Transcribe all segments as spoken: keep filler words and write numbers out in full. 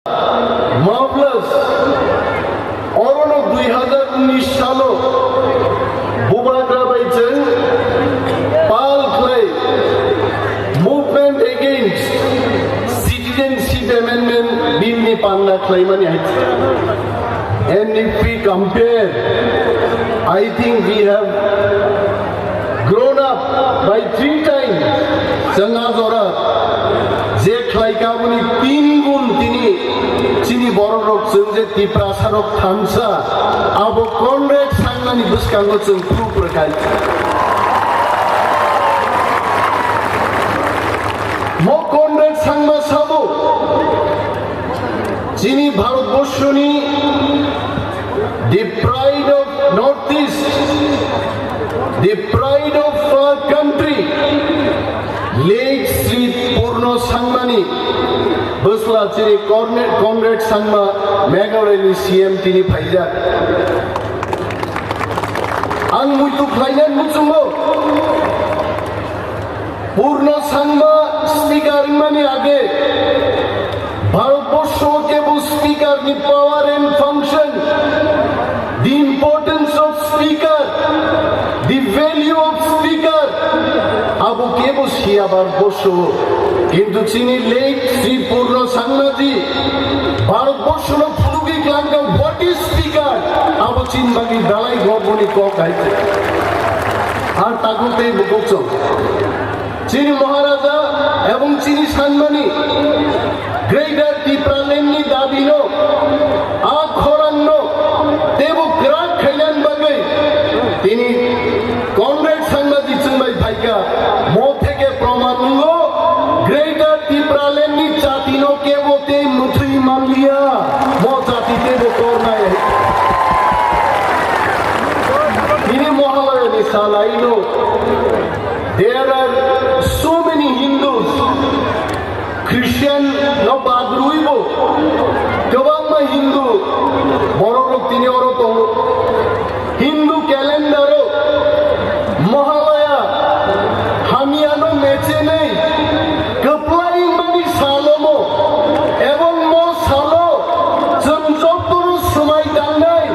Mablas, orono dui hazar unis salo Bubagra bai chwng pal khlai Movement Against Citizenship Amendment Bill ni panna khlaimani hai. And if we compare, I think we have grown up by three times. Chwng a jora je khlai ka aboni tin gun tini chini borok rok chwng je Tiprasa rok thansa abo Conrad Sangma ni bwskango chwng proof rwkha. Mo Conrad Sangma sabo chini Bharatborsho ni the pride of Northeast, the pride of our country, late Sri Purno Sangmani bwsla chini Corne-, Conrad Sangma Meghalaya ni C M tini phaijak. Ang muitu khlainani muchungo Purno Sangma speaker wngmani age Bharatborsho kebo speaker ni power and function, the importance of speaker, the value of speaker, abo kebo siya Bharatborsho. Kintu chini late Sri Purno Sangmaji Bharatborsho no phunugwi klangkha, what is speaker? Abo chini bagwi dalai gorboni kok hai. Ar takhuk tei bukhuk chwng. Chini Maharaja ebong chini sanmani Greater Tipraland ni dabi no, a khorang no tebo kwrak khainani bagwi tini Conrad Sangmaji chwng bai phaikha. Mo theke proman wngo, Greater Tipraland ni jati no kebo tei mwthwi manliya, mo jati tebo tornai. Tini Mahalaya ni salai no. There are so many Hindus, Christian no bad rwibo kwbangma Hindu borok rok tini oro tongo. Hindu calendar o Mahalaya hamya no mechenwi kwplai mani salomo, ebong mo salo chwng jotono swmai tangnai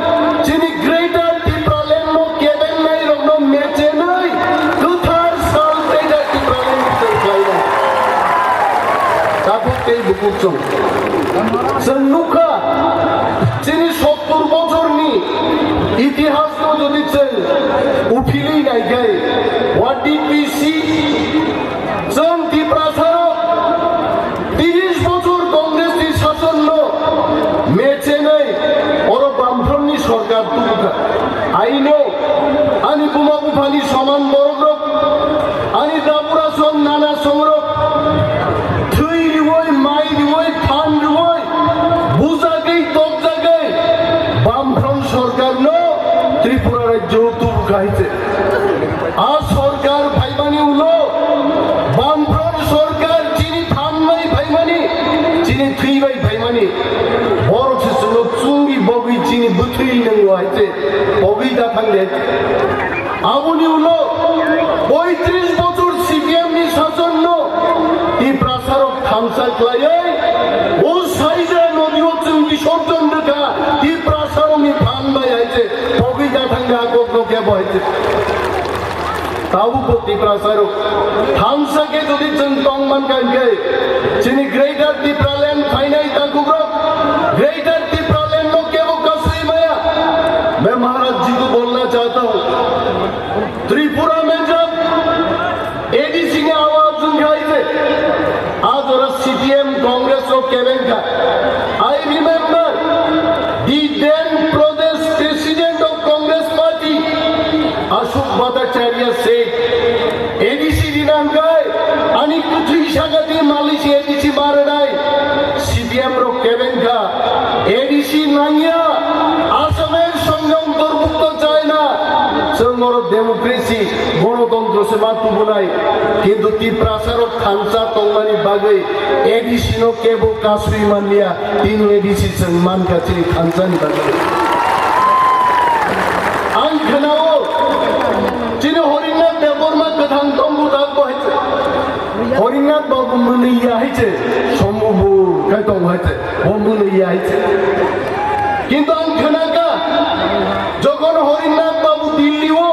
chini Greater Tipraland no kebengnai rokno mechenwi kwthar sal tei da Tipraland ni chwng khlainai. Tabuk tei bukuchwng. Chwng nukha, chini sottur bochorni itihasno jodi chwng uphilwi naikhai, what did we see? Chwng Tiprasarok tris bochor Congress ni sasonno mechenai oro Bamfront ni sorkar tubukha. I know, ani buma buphani soman borok rok, ani dabura song nana song rok, thwi riwoi, mai riwoi, phan riwoi, bujagwi, tokjagwi, Bamfront sorkar no Tripura rajyo tubukha hai se. A sorkar phaimani ulo, Bamfront sorkar chini phan bai phaimani, chini thwi bai phaimani, borok se chwngno chungwi bogwi chini bwthwi nangno hai se, bogwi da thang de. Aboni ulo poitris bochor C P M ni sasonno Tiprasarok thansa khlaiwi o Saida nodio chwng bisorjon rwkha, Tiprasarokni phan bai hai se, bogwi da thang de, a kokno kebo hai se. Tabukbo Tiprasarok thansa khe jodi chwng tong mankha hinkhe, chini Greater Tipraland phainai takhuk rok, Greater Tipraland no kebo kasui maya. मैं महाराज जी को बोलना चाहता हूँ, त्रिपुरा में जब A D C ni आवाज उठाई थे, आज और C P M Congress को केवेंगा। I remember the then Pradesh President of Congress Party, Ashok Bhattacharya said, A D C rinangkai, ani kuthwi sakati malisi A D C maranai, C P M rok kebengkha, A D C nangya, Assamni songni ontorbhukto chaina, chwng oro democracy, gonotontro se ma tubunai, kintu Tiprasa rok thansa tongmani bagwi A D C no kebo kasui manliya. Tini A D C chwng mankha chini thansani bagwi. Ang khnao, chini Horinath Debbarma kwthang tongbu dak bo hai se. Horinath babu mwnwi ya hai se. Sombhu Tong hai te, bo mwnwi ya hai te. Kintu ang khna kha, jokhon Horinath Babu Delhi o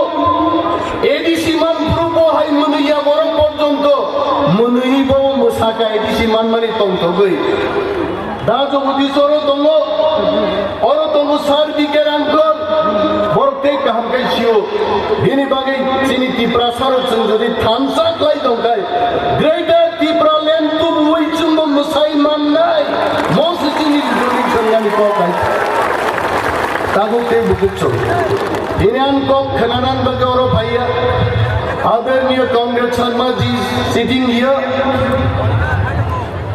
A D C man phuru bo hai mwnwi ya, borok porjonto mwnwi bo mwsakha A D C man mani tongthogwi. Da Jagadish oro tongo, oro tongo Sir B K Rangkar, borok tei kaham khe sio. Bini bagwi chini Tiprasa rok chwng jodi thansa khlai tong khai, Greater Tipraland tubuwi chwngbo mwsai mannai, mo se chini resolution nani kok hai. Tabuk tei bukuk chwng. Bini ang kok khnanan bagwi oro phaiya. Adorniya Comrade Sharma ji sitting here.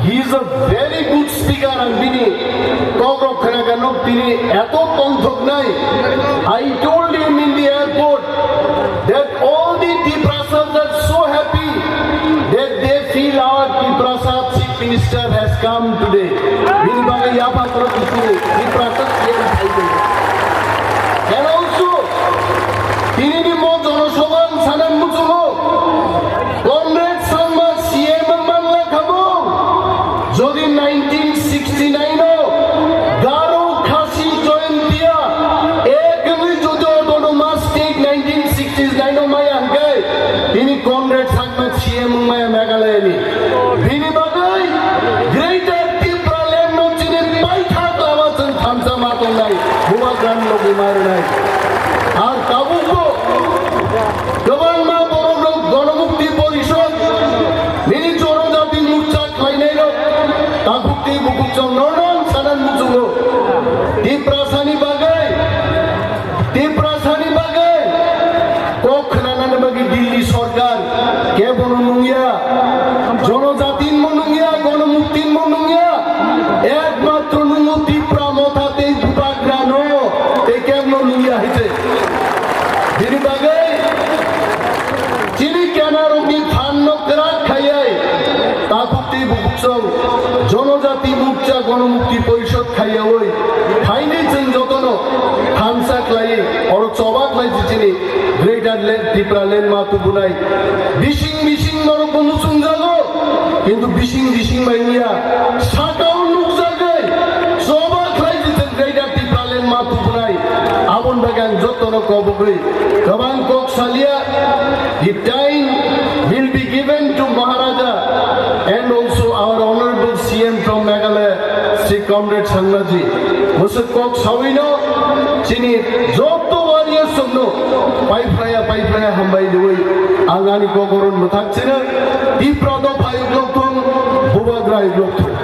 He is a very good speaker, ang bini kok rok khna kha, nok tini eto tongthok nai. I told him in the airport that all the Tiprasas are so happy that they feel our Tiprasa Chief Minister has come today. Bini bagwi yapha khoro kisu Tiprasa C M phai tong. And also, tini ni mo jonosabha ang sanan muchungo. Conrad Sangma C M wng manla kha bo. Jodi nineteen sixty-nine o Garo Khasi Jaintia ek wngwi jodi autonomous state nineteen sixty-nine o maya hwnkhe, tini Conrad Sangma C M wng maya Meghalaya ni. Bini bagwi Greater Tipraland no chini paithak lama chwng thansa ma tongnai, bubagrani logi ma rwnai. Ar tabukbo kwbangma borok rok Ganamukti Porishod nini Jonojati Morcha khlainai rok tabuk tei bukuk chwng norno ang sanan muchungo. Tiprasani bagwi, Tiprasani bagwi kok khnanani bagwi Delhi sorkar kebono nungya, Jonojati mo nungya, Ganamukti mo nungya, ekmatro nungo Tipra Motha tei bubagrano tei kebono nungya hai se. Bini bagwi chini kenarokni phanno kwrak khaiwi takhuk tei bukhuksong Jonojati Morcha Ganamukti Porishod khaiyawi phaini chwng jotono thansa khlaiwi oro choba khlai si chini Greater Land, Tipraland ma tubunai. Bising bising norok bo muchungjago, kintu bising bising bai wngya, sakao nukjagwi choba khlai si chwng Greater Tipraland ma tubunai. Aboni bagwi ang jotono kobogwi kwbang kok salia. The time will be given to Maharaja and also our honorable C M from Meghalaya, Shri Comrade Sangmaji. Bwswk kok sawino chini joto warriors rokno paiphlaya paiphlaya hambai riwi ang ani kok oro mwthak chino. Tipra dopha uklok thung, bubagra uklok thung.